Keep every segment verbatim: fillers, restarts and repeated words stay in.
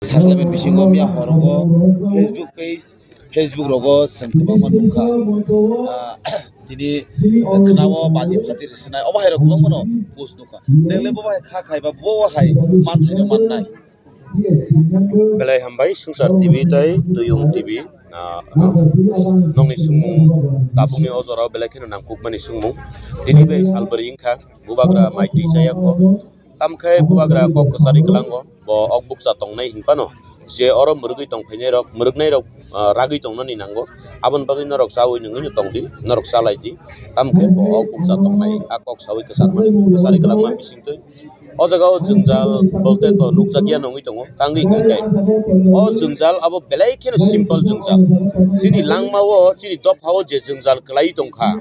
Saklaimani bisingo miya horogo Facebook page, Facebook rogo chwng kwbangma nukha. Ah, tini khwnao baji phati rwswnai. Obo hai rok kwbangma no post nukha. Tengle bo bai kha khai ba bo hai man thai mannai. Belai hambai Sungsar T V tai Tuyung T V, ah, nongni swngmung tabukni o jorao belai kheno nangkukmani swngmung. Tini bai salbwrwi wngkha, bubagra mai twi chaya kho. Tamkhe bubagra kok kwchari kwlango, bo ok bukcha tongnai hinphano je oro mwrwgwi tongphainai rok, mwrwknai rok, ah, ragwi tongnani nango. Aboni bagwi norok chawi nungwi no tongdi, norok chalai di. Tamkhe bo ok bukcha tongnai, a kok sawi kwcharmani, kwchari kwlangma bisingtwi. O jaga o jwngjal bolte to nukjakya nungwi tongo, tangwi hwnkhe o jwngjal abo belai kheno simple jwngjal. Chini langma o, chini dopha o je jwngjal kwlai tongkha,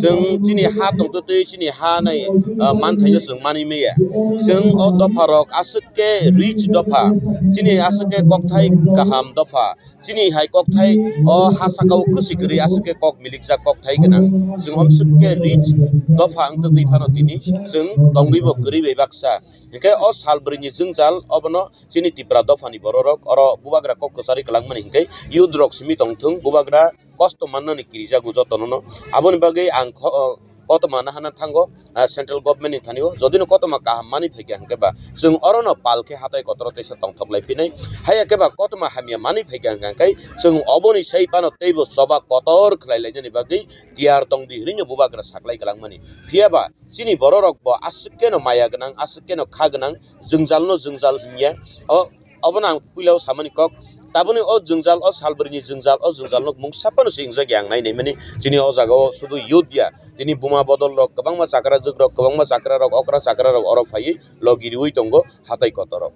chwng chini ha tongtwtwi chini ha nai, ah, manthaino chwng manwi maya. Chwng o dopha rok aswk khe rich dopha, chini aswk khe kokthai kaham dopha, chini hai kokthai o ha saka o kwswi kwrwi aswk khe kok milikjak kokthai gwnang. Chwng omswk khe rich dopha wngtwtwi phano tini chwng tongwibo kwrwi bai baksa. Hinkhe o salbwrwini jwngjal obono chini Tipra dophani bororok oro bubagra kok kwchari kwlangmani hinkhe youth rok simi tongthwng, bubagra kosto mannani kirijago jotono no. Aboni bagwi ang kho-, o, kotorma nahana thango, ah, central government ni thani o. Jodi no kotorma kaham manwi phaikha hinkhe ba chwng oro no pal khe hatai kotoro teisa tongthok lai phinai. Haiya khe ba kotorma hamya manwi phaikha hinkhe chwng oboni sai phano teibo choba kotor khlai lainani bagwi tiyar tongdi hinwi no bubagra saklai kwlangmani. Phiya ba chini bororok bo aswk khe no maya gwnang, aswk khe no kha gwnang, jwngjal no jwngjal hinya. O, obono ang puila o samani kok. Taboni o jwngjal, o salbwrwini jwngjal, o jwngjal no mungsa phano se wngjakya ang nai naimani. Chini o jaga o sudu youth ya, tini buma bodol rok, kwbangma chakra jwk rok, kwbangma chakra rok, okra chakra rok oro phaiwi logi riwi tongo hatai kotor o.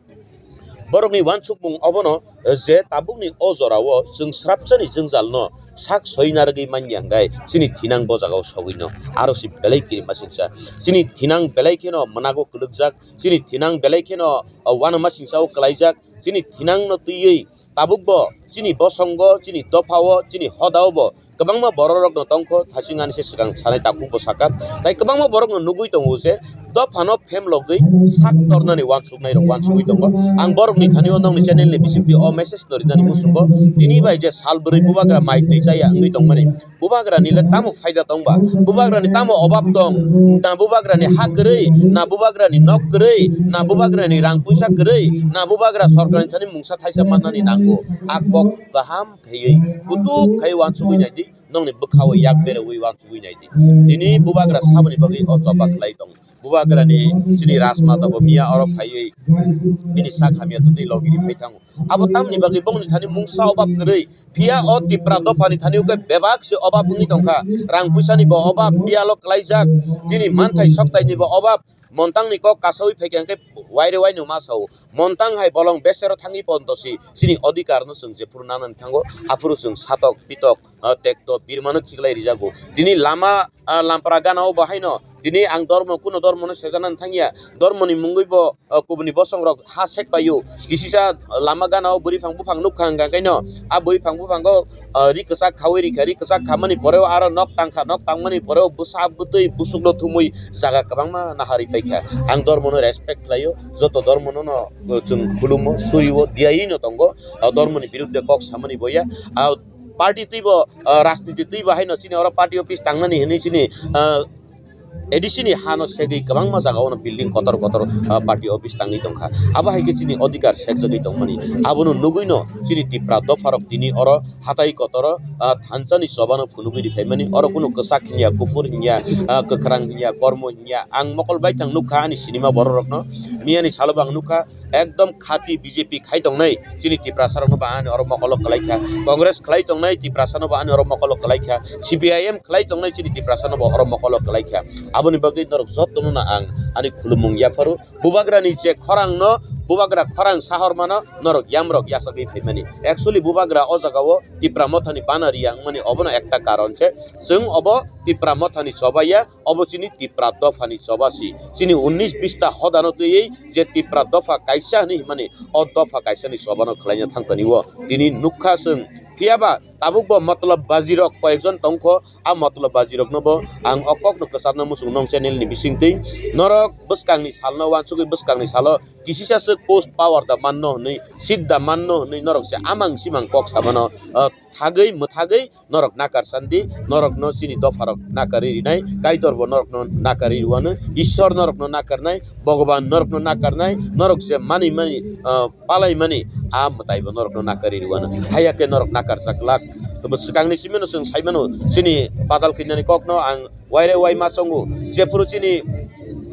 Borokni uansukmung obono je tabukni o jorao chwng srapsani jwngjal no sak soi narwgwi manya hwnkhe chini thinang bo jagao sogwi no aro se belai kirima singsa. Chini thinang belai kheno mwnago kwlwkjak, chini thinang belai kheno, o, uanama singsao kwlaijak, chini thinang no twiwi tabuk bo chini bosongo, chini dophao, chini hodao bo kwbangma bororok no tongkho, thasing ani se swkang sanai takhuk bo saka. Tai kwbangma borok no nugwi tongo je dophano phemlogwi sak tornani uansuknai rok uansugwi tongo. Ang borokni thani o nongni channel ni bisingtwi o message no rinani muchungo. Tini bai je sal bwrwi bubagra mai twi chaya wngwi tongmani, bubagra ni le tamo phaida tongba, bubagra ni tamo obab tong, na bubagra ni ha kwrwi, na bubagra ni nok kwrwi, na bubagra ni rang puisa kwrwi, na bubagra sorkar ni thani mungsa thaisa mannani nango. A kok kaham khaiwi, kutuk khaiwi uansugwi naidi, nongni bwkhao yak berwi uansugwi naidi. Tini bubagra saboni bagwi o choba khlai tong. Bubagrani chini Rajmata bo miya oro phaiwi bini sak hamya twtwi logiri phai thango. Abo tamni bagwi bongni thani mungsa obab kwrwi, phiya o Tipra dophani thani khe bebak se obab wngwi tongkha. Rang puisani bo obab, biyalo klaijak, chini manthai soktaini bo obab, montangni kok kasawi phaikha hwnkhe waire waino ma sao. Montang hai bolong besero thangwi ponto si chini odhikar no chwng jephuru nanani thango, aphuru chwng satok, pitok, ah, tekto birmano khiklai rijago. Tini lama, ah, lampra gana o bo haino tini ang dormo, kuno dormo no sejanani thangya. Dormoni mungwi bo, ah, kubuni bosong rok ha sek paio. Kisisa lama gana o bwrwi phang buphang nukha hwnkha kaino. A bwrwi phang buphango, ah, ri kwchak khawi rikha, ri kwchak khamani poreo aro nok tangkha, nok tangmani poreo bwsa bwtwi busukno thumwi jaga kwbangma naharwi paikha. Ang dormo no respect khlaio, joto dormo no no, ah, chwng khulumo, surio, diyaino tongo. Ah, dormoni birudde kok samani boya. Ah, party twibo, ah, rajniti twibo haino chini oro party office tangnani hinwi chini, ah, A D C ni hano segwi kwbangma jaga ono building kotor kotor, ah, party office tangwi tongkha. Abo hai khe chini odhikar sekjagwi tongmani. Abono nugwino chini Tipra dopharok tini oro hatai kotoro, ah, thansani chobano phunugwi riphaimani. Oro kunu kwchak hinya, kuphur hinya, ah, kwkhwrang hinya, kormo hinya. Ang mokol baithang nukha ani sinima bororokno. Miyani salobo ang nukha, ekdom khati B J P khai tongnai chini Tiprasa rokno ba ani oro mokolo kwlaikha, Congress khlai tongnai Tiprasa no ba ani oro mokolo kwlaikha, C P I M khlai tongnai chini Tiprasa no ba oro mokolo kwlaikha. Aboni bagwi norok jotono no ang ani khulumung yapharu. Bubagrani je khorang no, bubagra khorang sahormano norok yamrok yasagwi phaimani. Actually bubagra o jaga o Tipra mothani bana riya wngmani obono ekta karon se, chwng obo Tipra mothani chobaiya, obo chini Tipra dophani choba si. Chini unnish bista hodano twiwi je Tipra dopha kaisa hinwi himani, o dopha kaisani chobano khlaina thangtani o tini nukha chwng. Phiyaba tabukbo motlob bajirok koyekjon tongkho, a motlob bajiroknobo ang o kokno kwcharna muchung nong channel ni bisingtwi. Norok bwskangni salno uansugwi bwskangni salo kisisa swk post power da manno hwnwi, seat da manno hwnwi norok se amang simang kok samano, ah, thagwi mwthagwi norok nakar sandi, norokno chini dopharok nakarwi rinai, Kaitorbo norokno nakarwi rwano, Ishwar norokno nakarnai, Bhogoban norokno nakarnai, norok se mani mani, ah, palaimani, a mwtaibo norokno nakarwi rwano. Haiya khe norok nakarjak glak. Tamo swkangni simino chwng saimano, chini patal khinani kokno ang waire wai ma chongo. Jephuru chini,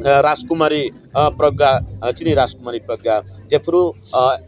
ah, Rajkumari, ah, Pragya, ah, chini Rajkumari Pragya, jephuru, ah,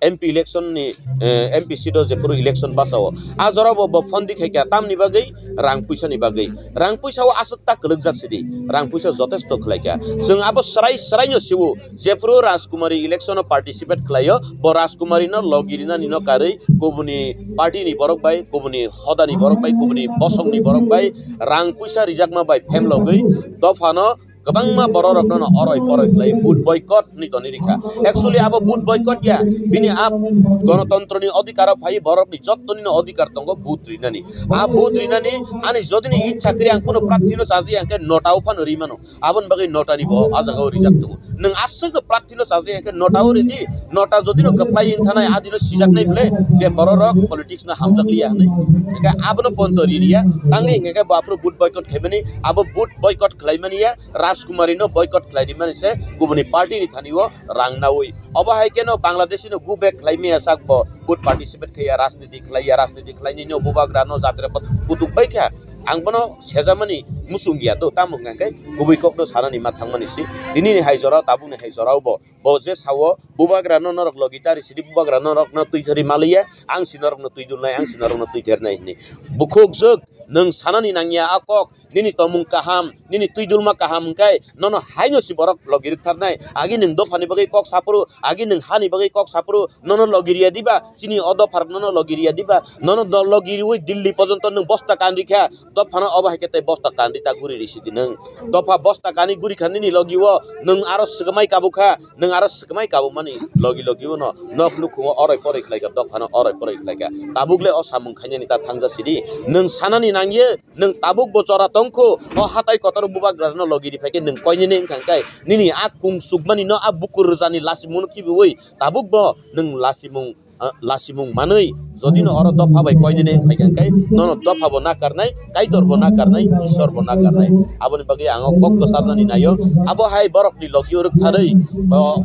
M P election ni, eh, M P seat o jephuru election basa o. A jora bo, bo phondi khai kha tamni bagwi, rang puisa ni bagwi. Rang puisa o aswk ta kwlwkjak sidi. Rang puisa jotesto khlai kha. Chwng abo srai srai no siwo. Jephuru Rajkumari election o participate khlai o, bo Rajkumari no logi rinani no karwi kubuni party ni borok bai, kubuni hoda ni borok bai, kubuni bosong ni borok bai, rang puisa rijakma bai phemlogwi dopha no kwbangma bororokno no oroi poroi khlai vote boycott hwnwi toni rikha. Actually abo vote boycott ya, bini a gonotontroni odhikaro phai borokni jottoni no odhikar tongo vote rinani. A vote rinani ani jodini ichha kri ang kuno prarthino chaji ang khe notao phano ri mano. Aboni bagwi notani bo a jagao rijak tongo. Nwng aswkno prarthino chaji ang khe notao ridi, nota jodino kwplai wng thanai adino sijaknai bwle je bororok politics no hamjak liya hwnwi. Hwnkhe abono ponto ririya, tangwi hwnkhe bo aphuru vote boycott khaimani, abo vote boycott khlaimani ya, Rajkumari no boycott khlai rimani se kubuni party ni thani o rang nawi. Obo hai khe no Bangladeshi no go back khlai maya sak bo vote participate khaiya, rajniti khlaiya, rajniti khlainai no bubagra no jatra pot kutuk bai kha. Ang bono sejamani muchung ya do, tamo hwnkha khe kubui kok no sanani ma thangmani si. Tini ni hai jora, tabuk ni hai jora o bo, bo je sao bubagra no norok logi tari sidi bubagra no norok no twi thari maliya, ang si norok no twi dulnai, ang si norok no twi thernai hwnwi. Bukhuk jwk, nwng sanani nangya a kok, nini tomung kaham, nini twi dulma kaham hwnkhe nono haino si borok logi rwktharnai. Agi nwng dophani bagwi kok saphuru, agi nwng hani bagwi kok saphuru, nono logi riya diba? Chini o dopharok nono logi riya diba? Nono do logi riwi Delhi pojonto nwng bosta kan rikha, dophano obo hai khe tei bosta kan ri ta guri risi di nwng. Dopha bosta kani guri kha nini logi o, nwng aro swkmai kabukha, nwng aro swkmai kabumani logi logi o no nok nukhungo oroi poroi khlai kha, dophano oroi poroi khlai kha. Tabuk le o samung khainani ta thangja sidi. Nwng sanani nangye, nwng tabuk bo chora tongkhu, o hatai kotor bubagrano logi ri phaikhe nwng koinene wngkha khe, nini a kung sukmani no, a bukur rwjani lasimungno khibiwi tabuk bo nwng lasimung, ah, lasimung manwi, jodi no oro dopha bai koinene wngkha khe, nono dopha bo nakarnai, Kaitor bo nakarnai, Ishwar bo nakarnai. Aboni bagwi ang o kok kwcharnani naio. Abo hai borokni logi o rwktharwi, o,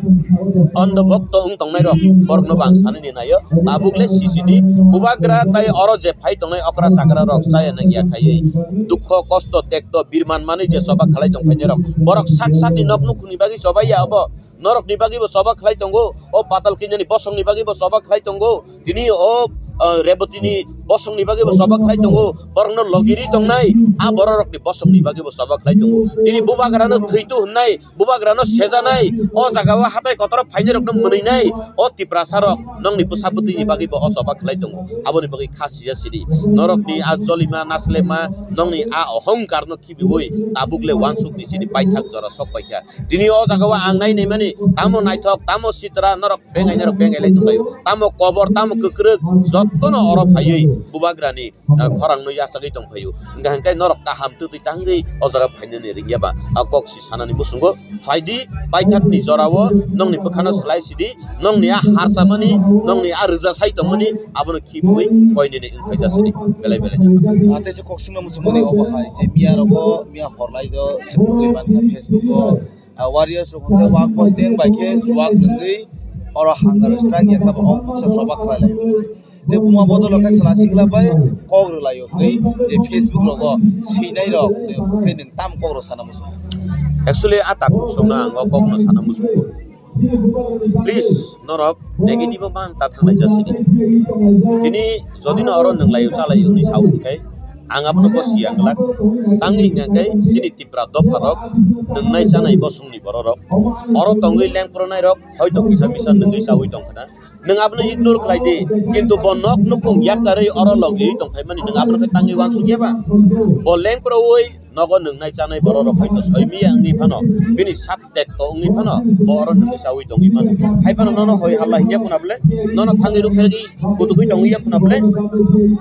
ondho bhokto wng tongnai rok, borokno bo ang sanani naio. Tabuk le sisidi bubagra tai oro je phai tongnai okra chakra rok chaya nangya khaiwi dukho kosto tekto birman manwi je choba khlai tong phainai rok, borok sak sakni nok nukhungni bagwi chobai ya obo, norokni bagwi bo choba khlai tongo, o patal kinani bosongni bagwi bo choba khlai tongo, tini o, ah, Rebotini bosongni bagwi bo choba khlai tongo, borokno logiri tongnai a bororokni bosongni bagwi bo choba khlai tongo, tini bubagrano thwitu hwnnai, bubagrano sejanai, o jagao hatai kotoro phainairokno mwnwinai, o Tiprasarok nongni bwsa bwtwini bagwi bo o choba khlai tongo. Aboni bagwi kha sija sidi. Norokni a jolima naslema, nongni a ohongkarno khibiwi tabuk le wansukni chini paithak jora sok paikha. Tini o jagao ang nai naimani tamo naithok, tamo sitra norok bengai norok bengai lai tonglaio. Tamo kobor, tamo kwkrwk, jottono oro phaiwi bubagrani ah, khorang no yachagwi tong phaio. Hingkha hingkhe norok kaham twtwi tangwi o jaga phainani ringya ba, a kok si sanani muchungo phaidi, paithakni jorao nongni bwkhano slai sidi, nongni a harsamani, nongni a rwjasai tongmani abono khibiwi koinene wngphai jasidi belai belai no. Ah, tei se kok singna muchungmani obo hai je miya rogo, miya horlai do, sibuk bai mankha Facebook o, ah, warriors rok hwnkhe wak bosteng bai khe chuwak nungwi oro hunger strike ya kha bo, ok buksa choba khlai lai. Tei buma bodol khe chwla sikla bai kok rwlaio hwnwi je Facebook rogo swinai rok, tei nwng tam kok rw sana muchungo? Actually, a takhuk songno ang o kokno sana muchungo. Please, norok negative o man ta thanglai jasidi. Tini jodi no oro nwng laio chalaio hwnwi sao hwnkhe, ang abono bo siya glak. Tangwi hwnkhe chini Tipra dopha rok, nwngnai chanai bosongni bororok, oro tongwi lengpronai rok, hoito kisa misa nungwi chawi tongkhna. Nwng abono ignore khlai di, kintu bo nok nukhung yakarwi oro logi tongphaimani nwng abono khe tangwi uansukya ba? Bo lengprowi nogo nwngnai chanai borok rok hoito soimiya wngwi phano, bini sak tekto wngwi phano bo oro nwngwi chawi tongwi mano. Hai phano nono hoi halla hinya khuna bwle, nono thangwi rukhergwi kutugwi tongwi ya khuna bwle.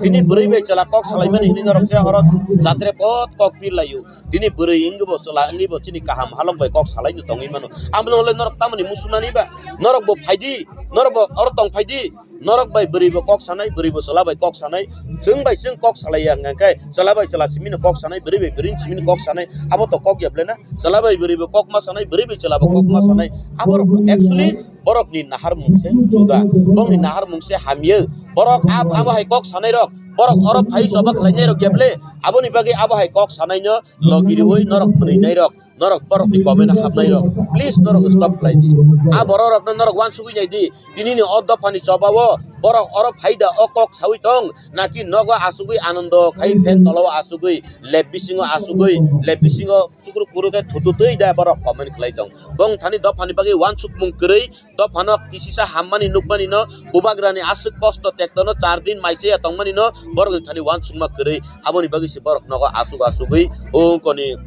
Tini bwrwi bai chwla kok salaimani hinwi norok je oro jatre pot kok pir laio. Tini bwrwi wngwi bo chwla wngwi bo chini kaham halok bai kok salaino tongwi mano. Abono le norok tamoni musunani ba? Norok bo phaidi, norok bo oro tong phaidi. Norok bai bwrwi bo kok sanai, bwrwi bo chwla bai kok sanai, chwng bai chwng kok salai ya hwnka khe, chwla bai chwla simino kok sanai, bwrwi bai bwrwi simino kok sanai, abo to kok ya bwle na? Chwla bai bwrwi bo kok ma sanai, bwrwi bai chwla bo kok ma sanai. Abo rok actually borok ni nahar mung se juda, borok ni nahar mung se hamya. Borok ab-, abo hai kok sanai rok, borok oro phai choba khlai nai rok ya bwle? Aboni bagwi abo hai kok sanai no logi riwi norok mwnwi nai rok. Norok borokni comment hapnai rok, please norok stop khlai di. A borok rokno norok uansugwi nai di. Tinini o dophani choba o borok oro phaida o kok sawi tong, naki nogo asugwi anando khai fan tolao asugwi, lab bisingo asugwi, lab bisingo chukru kuru khe thutu twi da borok comment khlai tong. Bong thani dophani bagwi uansukmung kwrwi, dophano kisisa hammani nukmani no, bubagrani aswk kosto tektono char din mai chaya tongmani no, borokni thani uansukma kwrwi, aboni bagwi se borok nogo asuk asugwi ungkoni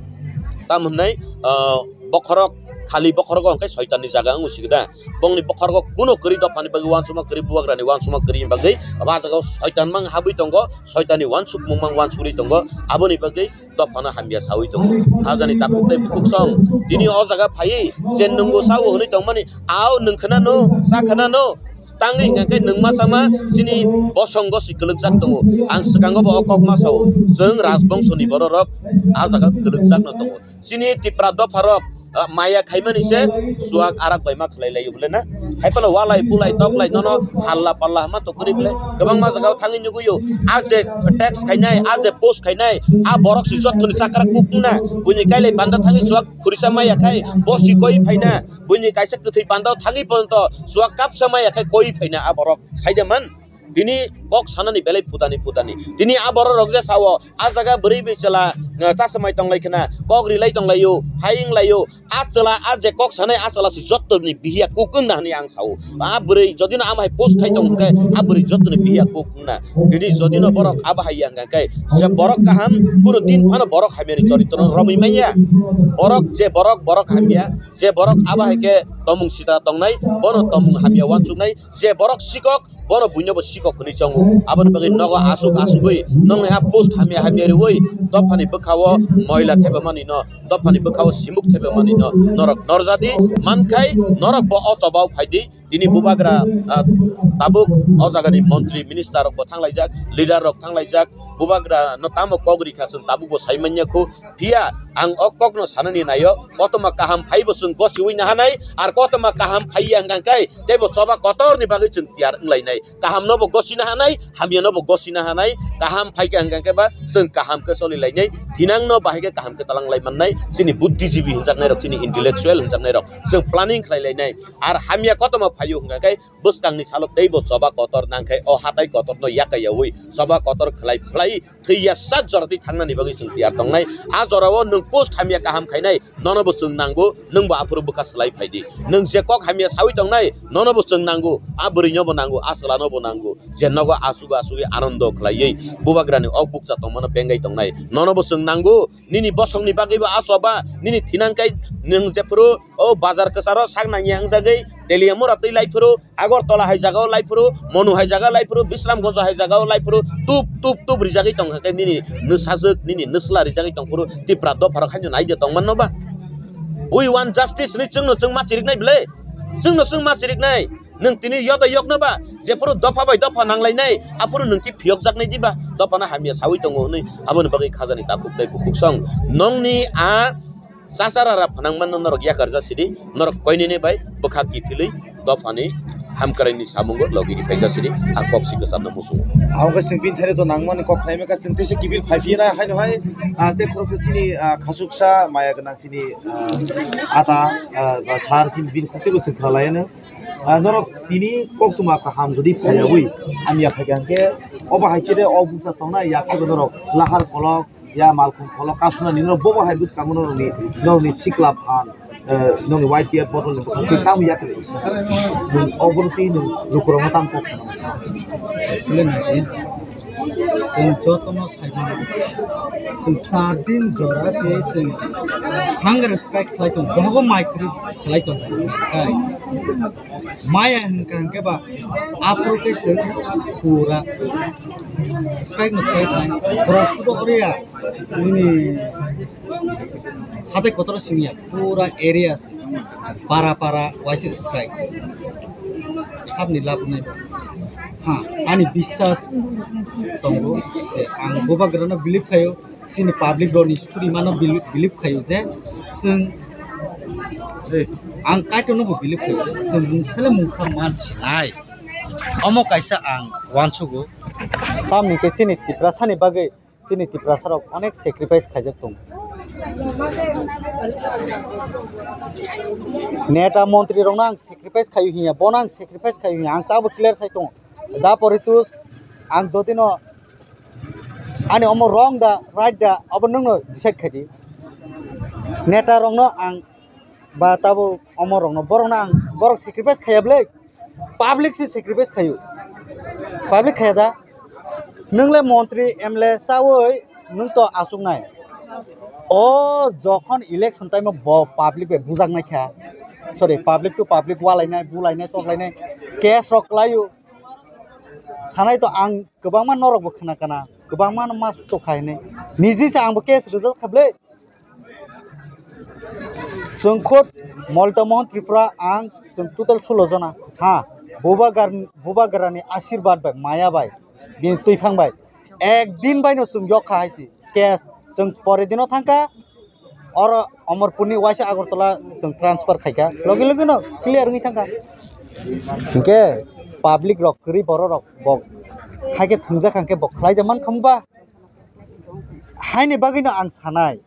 tam hwnai, ah, bokhorok, khali bokhorogo hwnkhe soitanni jaga wng sigi da. Bongni bokhorogo kuno kwrwi dophani bagwi uansukma kwrwi, bubagrani uansukma kwrwi bagwi abo ah jagao soitan mang habwi tongo, soitanni uansukmung mang uansugwi tongo, aboni bagwi dophano hamya sawi tongo. Hajani takhuk tei bukhuk song tini o jaga phaiwi je nwngo sao hwnwi tongmani, ao nwng khwnano, cha khwnano, tangwi hwnkha khe nwng ma sama chini bosongo se kwlwkjak tongo. Ang swkango bo o kok ma sao, chwng rajbongso ni borok rok a jaga kwlwkjak no tongo. Chini Tipra dopha rok, ah, maya khaimani se chuak arak bai ma khlai laio bwle na? Hai phano walai bulai toklai nono halla palla ma to kwrwi bwle. Kwbangma jagao thangwi nugui o, a je tax khainai, a je post khainai, a borok se jottoni chakra kuk wngna. Buini kailai panda thangwi chuak khurisa maya khai bo si koi phaina. Buini kaisa kwthwi panda thangwi ponto chuak kapsa maya khai koi phaina a borok. Saida man? Tini kok sanani belai putani putani. Tini a borok rok je sao, a jaga bwrwi bai chwla, eh, chasmai tonglai khna, kok rilai tonglaio, hai wnglaio. A chwla, a je kok sanai, a chwla se jottoni bihiya kuk wngna hwnwi ang sao. A bwrwi jodino ama hai post khai tong hwnkhe, a bwrwi jottoni bihiya kuk wngna. Tini jodino borok abo hai ya hwnkhe, je borok kaham, kuno din phano borok hamyani choritrono romwi manya. Borok je borok, borok hamya, je borok abo hai khe tomung sitra tongnai, bono tomung hamya uansuknai, je borok sikok, bono buino bo sikok hwnwi chongo. Aboni bagwi nogo asuk asugwi nongni a post hamya hamya riwi dophani bwkhao moila thebamani no, dophani bwkhao simuk thebamani no norok norjadi mankhai norok bo o chobao phaidi. Tini bubagra, ah, tabuk o jagani montri minister rok bo thanglaijak, leader rok thanglaijak, bubagra no tamo kok rikha chwng tabuk bo sai manya khu. Phiya ang o kokno sanani naio, kotorma kaham phaibo chwng gosiwi nahanai, ar kotorma kaham phaiya hwnkha khe teibo choba kotorni bagwi chwng tiyar wnglainai. Kahamno bo gosina hanai, hamyano bo gosina hanai, kaham phaikha hwnkha khe ba chwng kaham khe cholilainai, thinangno bahai khe kaham khe talanglai mannai, chini buddhijibi hwnjaknairok, chini intellectual hwnjaknairok chwng planning khlailainai. Ar hamya kotorma phaio hwnkha khe bwskangni salo teibo choba kotor nangkhai o hatai kotorno yakaiyaui choba kotor khlai phlai thwi ya sak jora twi thangnani bagwi chwng tiyar tongnai. A jorao nwng post hamya kaham khainai, nono bo chwng nango, nwng bo aphuru bwkha swlai phaidi. Nwng je kok hamya sawi tongnai, nono bo chwng nango, a bwrwino bo nango, a chwlano bo nango, je nogo asugwi asugwi anando khlaiwi bubagrani ok bukcha tongmano bengai tongnai, nono bo chwng nango. Nini bosongni bagwibo a choba, nini thinang khe nwng jephuru o bazar kwcharo sak nangya wngjagwi Teliamura twi laiphuru, Agartala hai jagao laiphuru, Monu hai jaga laiphuru, Bisramganj hai jagao laiphuru, tup, tup, tup rijagwi tongkha khe nini nwsajwk, nini nwsla rijagwi tongphuru, Tipra dopharok haino naide tongmanno ba? We want justice hinwi chwngno chwng ma chiriknai bwle? Chwngno chwng ma chiriknai? Nwng tini yodo yokno ba? Jephuru dopha bai dopha nanglainai, aphuru nwng ki phiyokjaknai diba? Dophano hamya sawi tongo hwnwi, aboni bagwi khajani takhuk tei bukhuk song. Nongni a Chachara ra phnang mano norok yakar ja sidi, norok koinini bai bwkha kiphilwi dophani hamkraini samungo logi riphai ja sidi, a kok si kwcharno muchungo. Ang khe chwng bini thani to nangmani kok khlaimani kha chwng teisa kiphil phai phiyana haino hai, ah, tei khorok sini, ah, khasuksa maya gwnang sini, ah, ata, ah, ba sar sini bini khok teibo chwng khnalaiano. Ah, norok tini koktwma kaham jodi phaiyawi hamya phaikha hwnkhe obo hai khe de o bwsa tongnai yakhe bo norok lahar pholok ya malkhung pholok kasuna ni norok bobo hai bwskango norokni, norokni sikla phan, eh, norokni Y T F bottle ni bwkhak tei tamo yakri. Nwng obo twi nwng lukurokno tamo kok khna. Chwng jotono saimano. Chwng char din jora se chwng hunger strike khlai tongo. Bohogo mai kwrwi khlai tongo. Hai. Maya hwnkha hwnkhe ba aphuru khe chwng pura strike no khlai tongo. Borok sudo area nini hatai kotor singya pura area se. Para para waisa strike. Sabni labnai. Ha, ani biswas tongo je ang bubagrano believe khayo, chini public rokni surimano believe, believe khayo je chwng, ang Kaitorno bo believe khayo je chwng mungsale mungsa mansinai. Omo kaisa ang uansugo. Tamni khe chini Tiprasani bagwi chini Tiprasa rok onek sacrifice khaijak tongo. Neta montri rokno ang sacrifice khaio hinya, bono ang sacrifice khaio hinya, ang tabo clear sai tongo. Da poritus ang jodi no ani omo wrong da right da abo nwngno decide khaidi. Neta rokno ang ba tabo omo rokno borokno ang borok sacrifice khaya bwle. Public se sacrifice khayo. Public khaya da. Nwng le montri M L A chawi nwng to achuknai. O jokhon election time o bo public bai bujaknai kha. Sorry, public to public walainai, bulainai, toklainai. Case rok klaio. Thanai to ang kwbangma norok bo khna kana. Kwbangma no ma suk kha hinwi. Niji se ang bo case rijak kha bwle. Chwng khud Molta Mohan Tripura ang chwng total sulo jona. Ha, bubagar, bubagrani ashirbad bai, maya bai, bini twiphang bai. Ek din bai no chwng yok kha hai si. Case chwng pore dino thangkha, oro Amarpurni waisa Agartala chwng transfer khaikha. Logi logi no clear wngwi thangkha. Hinkhe public rok kwrwi borok rok bok hai khe thwngjak kha hinkhe bok khlai de man kha ba? Haini bagwino ang sanai,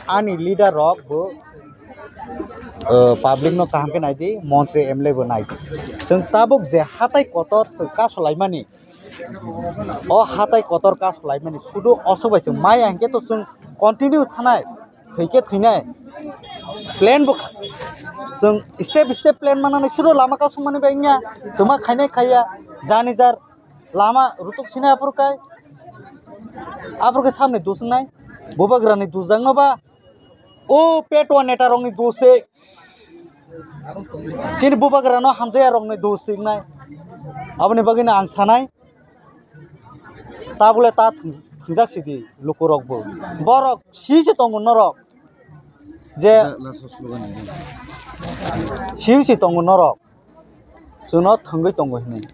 ani leader rok bo, uh, public no kaham khe naidi, montri M L A bo naidi. Chwng tabuk je hatai kotor chwng kasolaimani, o hatai kotor kasolaimani sudu osok bai chwng maya hinkhe to chwng continue thanai, thwikhe thwinai. Plan bo kha-, chwng step step plan manani sudu lama kasumani bai wngya, twma khainai khaiya, jani jar lama rutuk sinai aphuru kai. Aphuru khe samni duswngnai. Bubagrani dusjakno ba. O petwa neta rokni dusik. Chini bubagrano hamjaya rokni dusik nai. Aboni bagwino ang sanai. Tabule ta thwng-, thwngjak sidi lukurokbo. Borok si se tongo norok. Je siu si tongo norok. Chwngno thwngwi tongo hinwi.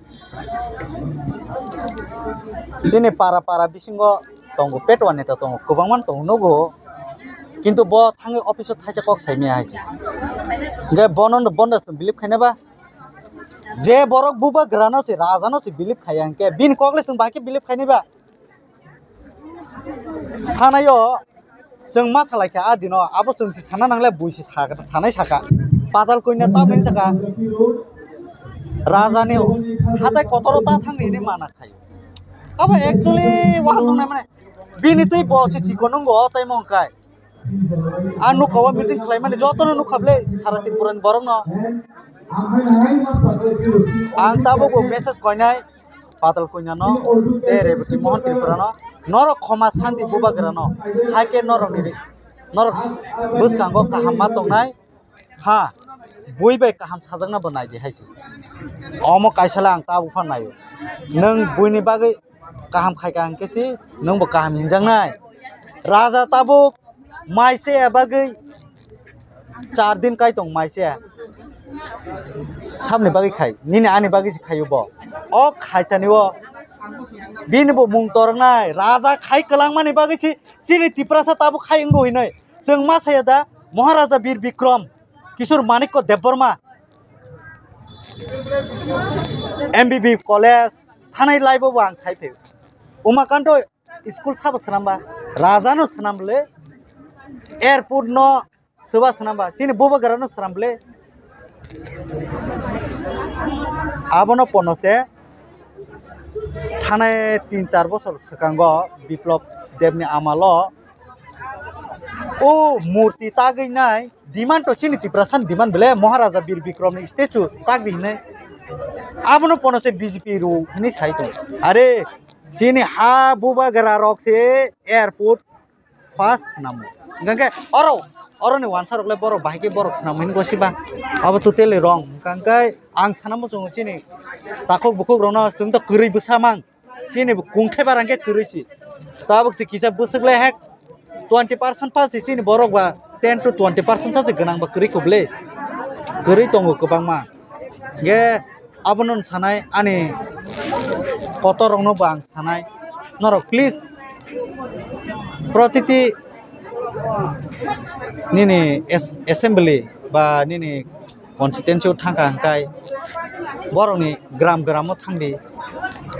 Chini para para bisingo tongo, petwa neta tongo, kwbangma tongo nugo. Kintu bo thangwi office o thaisa kok saimaya hai se. Hinkhe bono, bono believe khaina ba? Je borok bubagrano se, rajano se believe khaiya hinkhe bini kokle chwng bahai khe believe khainai ba? Thanaio chwng ma salai kha a dino, abo chwng se sana nangle bui se sa-, sanai saka. Patal koina tamoni saka. Rajani hatai kotoro ta thangni hinwi mana khai. Abo actually wahal tongnai mane bini twi bo se chikon wngo o tai mong kai. A nukha o meeting khlaimani jotono nukha bwle sara Tripurani borokno. Ang tabukbo message koinai Patal Koinano tei Reboti Mohan Tripurano, norok khoma santi bubagrano, hai khe norokni, norok bwskango kaham ma tongnai, ha, bui bai kaham sajakna bo nai di hai se. Omo kaisa le ang tabuk phan naio. Nwng buini bagwi kaham khai ka hwn khe se nwng bo kaham hinjaknai. Raja tabuk mai se ya bagwi char din kai tong mai se ya. Sabni bagwi khai, nini ani bagwi se khaio bo. O khaithani o bini bo mung toroknai, raja khai kwlangmani bagwi se chini Tiprasa tabuk khai wngo hinwi. Chwng ma saya da Maharaja Bir Bikram Kishore Manikya Debbarma M B B college thanai laibo bo ang sai phaio. Umakanto school sabo swnam ba, raja no swnam le, airport no soba swnam ba, chini bubagra no swnam le. Abono pono se thanai tin char bosor swkango Biplop Debni amalo o murti tagwi nai demand to chini Tiprasani demand bele Maharaja Bir Bikramni statue tagdi hinwi. Abono pono se B J P rw hinwi sai tongo. Are Chini ha bubagra rok se airport first swnamo. Hwnkhe oro, oroni wansa rok le borok bahai khe borok swnam hini gosiba. Abo totally wrong. Hwnkhe ang sana muchungo chini takhuk bukhuk rokno, chwng to kwrwi bwsa mang. Chini bo kungthai barang khe kwrwi si. Tabuk se kisa bwswk le hek twenty percent pa se chini borok ba ten to twenty percent sa se gwnang ba kwrwi kubli. Kwrwi tongo kwbangma. Hwnkhe abono sanai ani kotor rokno bo ang sanai. Norok please protiti nini as-, assembly ba nini constituency o thangkha hwnkhe borokni gram gram o thangdi.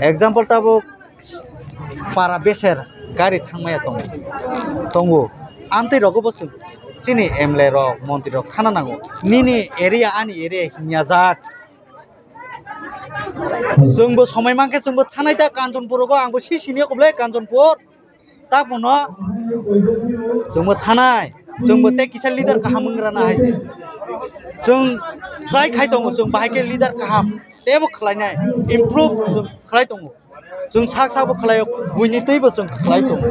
Example tabuk para beser gari thangmaya tongo, tongo. Amtwi rogo bo chwng chini M L A rok, montri rok thana nango. Nini area ani area hinya jat. Chwngbo somoi mankhe chwngbo thanai ta Kanchanpur rogo, angbo si sini kubulai Kanchanpur. Tabuno chwngbo thanai, chwngbo tei kisa leader kaham wng rana hai se. Chwng try khai tongo, chwng bahai khe leader kaham teibo khlainai, improve chwng khlai tongo. Chwng sak sakbo khlaio, buini twibo chwng khlai tongo.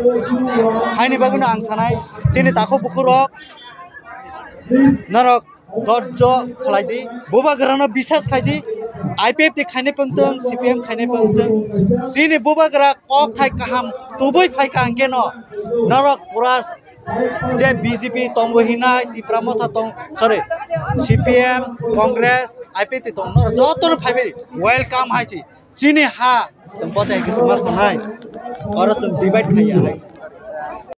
Haini bagwino ang sanai, chini takhuk bukhurok norok dojjo khlai di, bubagrano bisas khai di, I P F T khainai pwngtwng, C P M khainai pwngtwng, chini bubagra kok thai kaham tubui phai kha hwnkhe no, norok pura je B J P tongo hinai, Tipra Motha tong, sorry, C P M, Congress, I P F T tong, norok jotono phaibai welcome hai si. Chini ha, chwng bote hai khe chwng ma sanai, oro chwng divide khaiya hai.